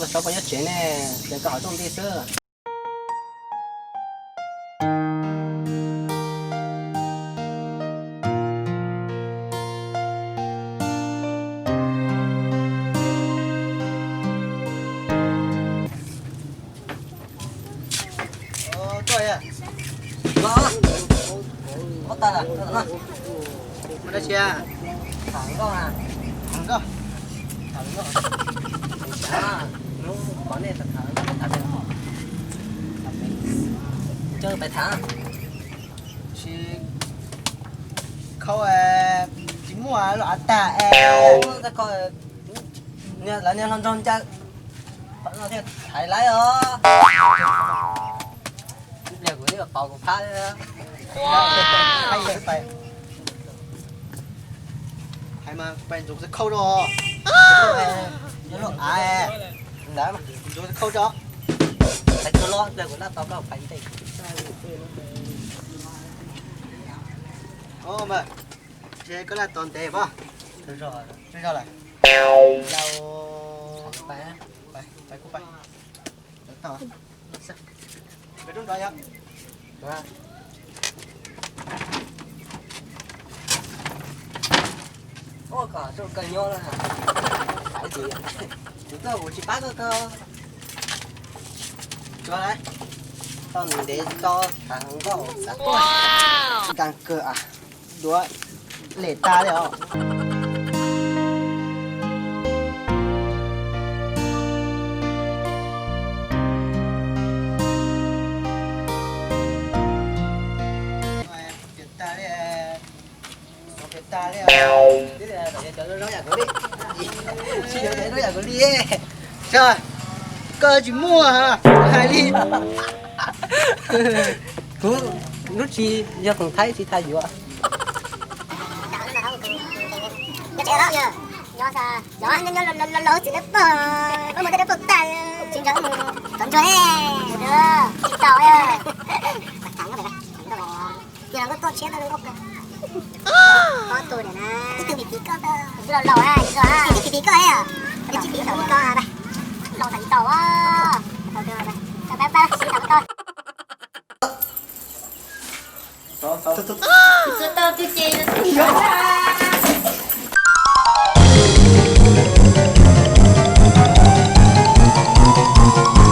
Tau koj nyob tsev ne, ces koj hauv rooj ntej xwb. Ua tas lawm, ua dab tsi a? Tham nkauj na. Tham nkauj? Tham nkauj. Hnub qhov nej tham nkauj, tham pem, coj pais tham. Tsis khau, tsis muaj los av tag es. Lawv niag hluas nraug ncaws, no thiaj thaiv laib os. Ib pliag kuv twb pauv kuv phab. Hais mas pais ntxuav khau rau. Yuav luaj av ntawd mas ntxuav khau rau. Hais txog los ib pliag kuv laj tau koj pais ntej. Mas, koj laj tau ntev pob? Zog lawm. Pais kuv pais. Ua kom koj nyob na. Kuv tsis pab koj. Tau ntev tso tham nkauj xav tuaj. Nkas kawg, duav lem tag li os. Tsis yog cov zoo yam kuv li. Koj tsis muaj hais li. Kuv lub tsis yog khoom thaib tsis tas yuav. Tus niam na, ib tug phim phim koj, tus laus laus, ib tug phim phim koj, laus tau ib tau. Txog tau tus ces